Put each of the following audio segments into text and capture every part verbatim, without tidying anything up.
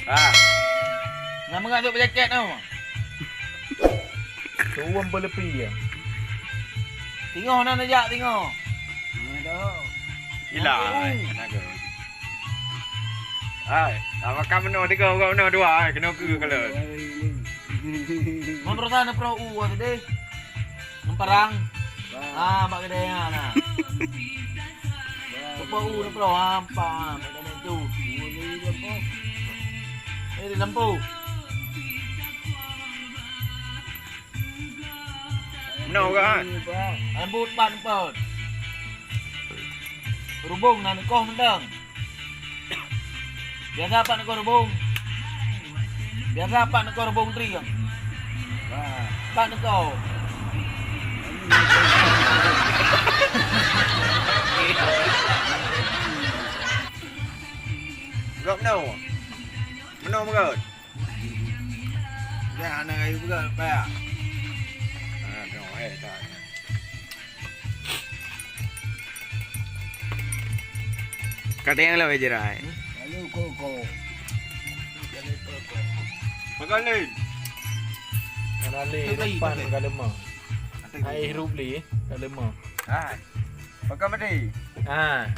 Ah. Nama ngak tu berjaket tu? Tuwum peulepi ya. Tingoh na neujak tingoh. Gila. Hai, apa kamu nak dengar orang nak dua, hai, kena ke kalau. Mau berusaha nak perahu tadi. Ngemparang. Ah, bak kedai na. Peue u neupeulom hampa, meunan tu. Eh, di lampu. Meunoe kan? Rambut pat, pat. Rubung na neukoh mantong. Biasa pat neukoh rubung. Biasa pat neukoh rubung tri. Pat neukoh. Gop meunoe. Meunoe meurot. Dah, aneuk kayu peugah, payah. Ah, tengok, eh, tak. Kata yang lawa je, Rai. Lalu koko. Lalu koko. Pegang ni. Ana le Pegang ni, depan pegang. Ka lemah. Pegang ni. Ai hirup li, ka lemah. Ah. Pegang mati. Ah.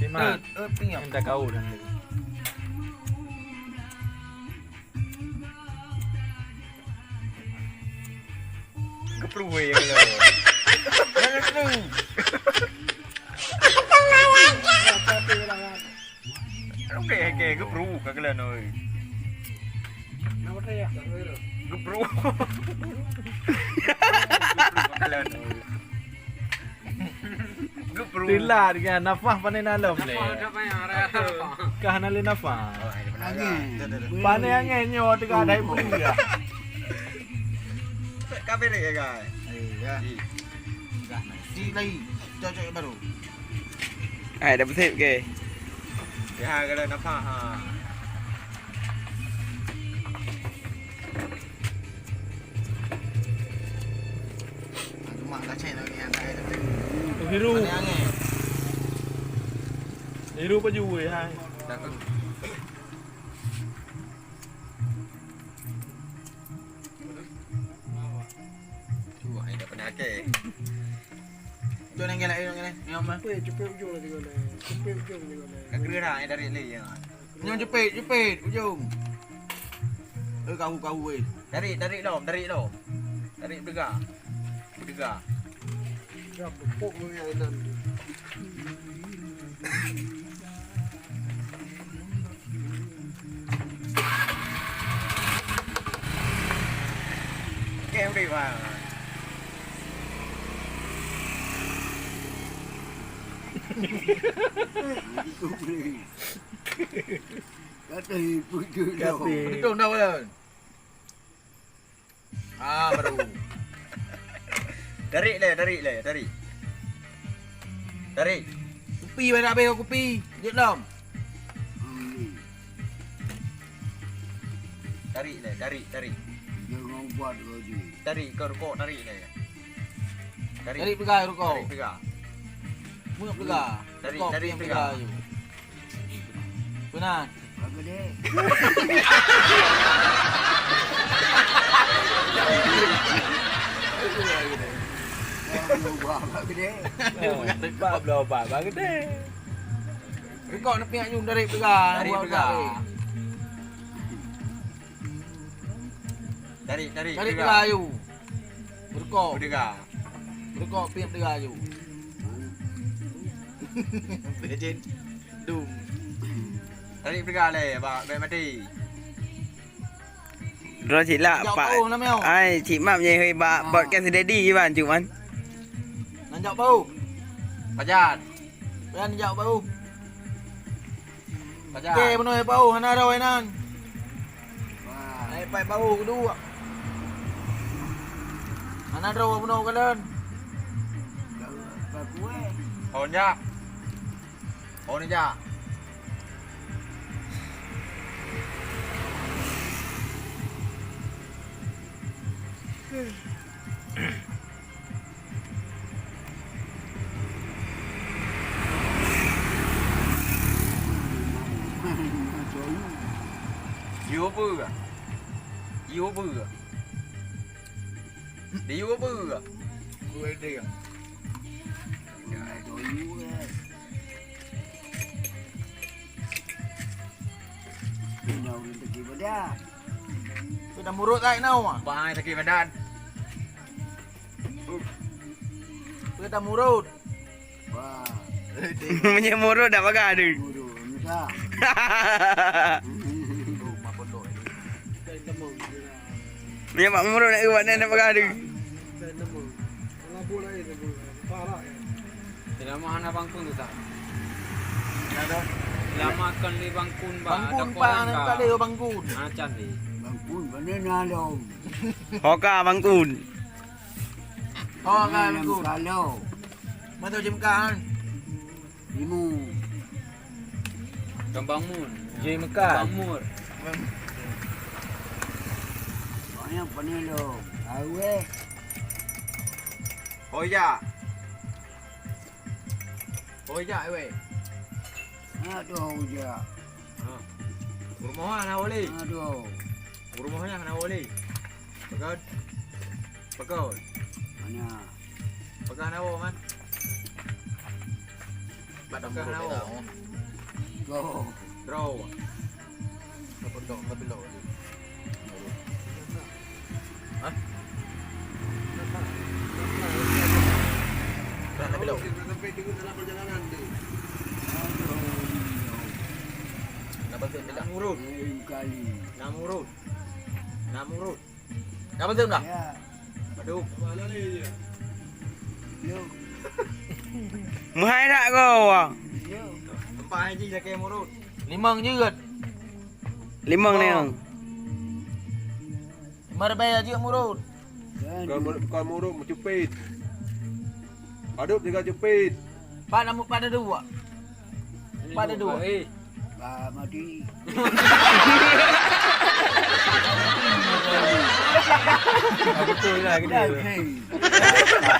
Simak. Eh, eh, pinggang. Minta kau dan dia. Geupruwe ya Allah. Jangan tu. Okey, okey, geupru ka kalian oi. Geupru. Geupru ka kalian oi. Geupru. Tila dengan nafah panen alam ni. Nafah dah payah, dah nafah. Kah hana le nafah. Oh, ada pernah. Angin. Dah, dah, dah. Panen angin nyoe tengah ada ibu ya. Ka berek ya, guys? Eh, ya. Ih. Dah, dah. Cik lagi. Cocok yang baru. Hai, dah bersih ke? Ya, kalau nampak, ha. Rumah dah cek lagi yang tak ada. Biru. Mana angin? Biru baju, eh, hai. Dah tu. Wah, dah pernah ke? Jom, nengok lagi, nengok lagi. Nengok, Mak. Cepet, cepet ujung lagi, boleh. Cepet ujung lagi, boleh. Ka kena dah, eh, tarik lagi, ya. Nyoe jepit, jepit ujong. Eh, kahu, kahu, eh. Tarik, tarik lom, tarik lom. Tarik peugah. Peugah. Dah pupuk dengan inan. Oke, udah, bang. Kata ibu tu. Kata. Betul dah, Wan. Ah, baru. Tarik le, tarik le, tarik. Tarik. Kupi mana habis kupi? Jek lom. Tarik le, tarik, tarik. Jangan buat lagi. Tarik ke rukok, tarik le. Tarik. Tarik peugah rukok. Tarik peugah. Mengap peugah. Tarik, rukok tarik yang peugah. Peugah. Pernah. Bang Gede. Bang Gede. Bang Gede. Bang Gede. Rukok nak pihak Yun dari pegang. Dari pegang. Tarik, tarik, tarik pegang. Pegang ayu. Berukok. Berdegar. Berukok, piep berdegar ayu. Legend. Dum. Tarik berdegar le, bak, bak mati. Droe silap, Pak. Ai, Cik Map nyai hei bak podcast Daddy, Iwan, cuman. Nanjak bau. Pajan. Pajan nanjak bau. Pajan. Oke, bunoe bau, hana droe nan. Wah. Naik pai bau kedua. Hana droe bunoe kalon. Oh, nyak. Oh, ni, nyak. Yue peue? Yue peue? Di yue peue? Kueh dia. Ina ureueng teuki badan. Sudah murut ai nau. Pai teuki badan. Sudah murut. Wah. Meunyo murut dak pakai tu. Murut, mudah. Meunyo mak murut nak buat nak pakai tu. Selama hana bangkun tu tak? Selama kon lé bangkun ba. Bangkun ada pa, korang anak ka. Tak ada bangkun. Macam ni. Bangkun mana na lom. Hoka bangkun. Hoka bangkun. Kalau. Mata jemkaan. Limu. Kembang mun. Jemkaan. Kembang mur. Banyak panelo. Awe. Hoya. Hoya we. Aduh, hoya. Ha. Rumoh hana boleh. Aduh. Rumoh hana boleh. Pegon. Pegon. Mana? Pegon hana wo, man. Pegon hana wo. Go. Draw. Hah? Nak ambil lawak. Nak bantu ambil tak? Namrud. Namrud. Namrud. Nak bantu dah? Ya. Aduh. Meuhai dak kau? Empat haji sakit murut. Limong jeuet. Limong ni. Limong. Marbai jeuet murut. Bukan murut, bukan murut, meucupit. Padub tiga cupit. Pak namu pada dua. Pada dua. Eh. Bah, mati. Ah, betul lah, kena. Dah, hei.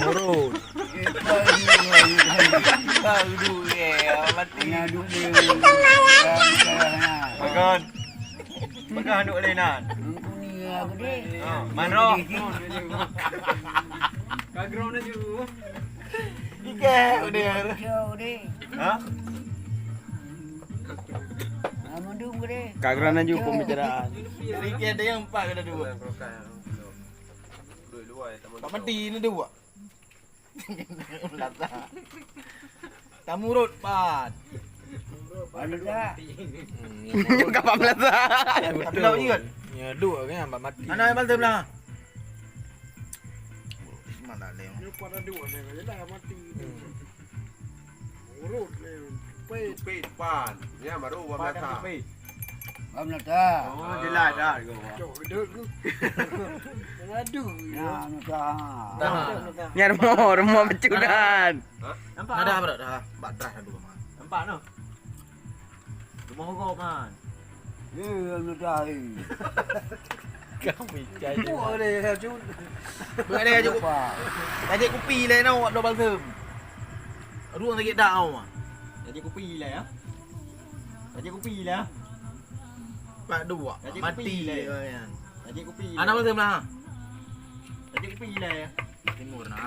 Murut. Eh, kau ni, kau ni, kau ni. Kau dulu, eh, mati. Kena dulu, eh. Kau ni, kau ni. Pegang. Pegang aneuk lé nan. Aku ni, aku ni. Ha, man roh. Ka ground laju. Ike, udah. Jauh deh. Ha? Ah, mendung gede. Ka ground laju pembicaraan. Jadi kita ada yang empat, kita dua. Pak Menti ni dua. Tamurut, Pat. Anu dah. Hmm, nyoe ka empat belas. Tapi lawan ingat. Nyoe dua kan, empat mati. Mana yang paling sebelah? Mana leh? Nyoe pada dua ni, dah mati. Hmm. Urut leh. Pit. Pit, Pan. Ya, baru empat belas. Empat belas. Bang Nata. Oh, jelas dah, go. Cok, gedek tu. Aduh, ya. Nah, Nata. Dah. Nyan rumoh, rumoh pecudan. Ha? Nampak? Ada apa dah? Bak drah dah dulu, Man. Nampak noh. Rumoh gop, Man. Ya, Nata, eh. Kau picai. Buat dia, Jun. Buat dia, Jun. Apa? Tajak kupi lah, no, Abdul Balsem. Aduh, sakit dah, awak. Tajak kupi lah, ya. Tajak kupi lah. Pak dua. Tajak kupi lah. Mati lah, ya. Tajak kupi lah. Anak Balsem lah. Tajak kupi lah, ya. Timur nah.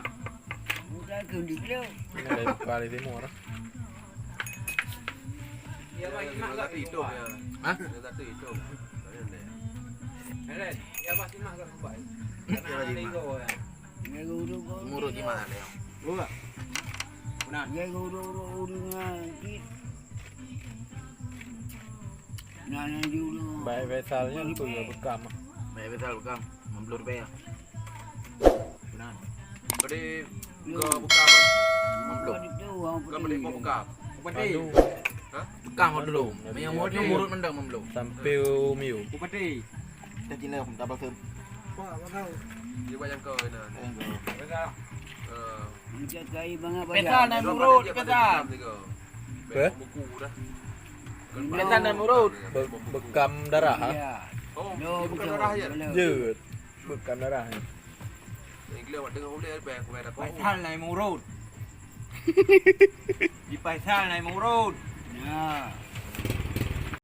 Bukan ke di beliau. Ini dari Bali Timur. Ya, Bang Imak kat itu. Hah? Ada satu itu. Ada. Ada. Ya, Bang Imak kat tempat. Ada tiga orang. Murut di mana dia? Dua. Benar. Dia urut-urut dengan kit. Nah, nah, dia urut. Baik Faisal ni tu ya bekam. Baik Faisal bekam. Memblur bayar. Benar. Beri ke bekam. Memblur. Ke beri ke bekam. Upeti. Aduh. Ha? Bekam dulu. Memang mau murut mendang memblur. Sampai miu. Upeti. Kita kira double term. Dia banyak kau ni. Betul. Eh. Mencak kai bangat. Pesan dan murut, pesan. Apa? Buku dah. Pesan dan murut. Be-, bekam darah, ha? Ya. Oh, dia bekam darah je? Jeuet. Bekam darah ni. Yang gila, awak tengok boleh, apa yang aku main aku. Pesan dan murut. Di pesan dan murut. Ya.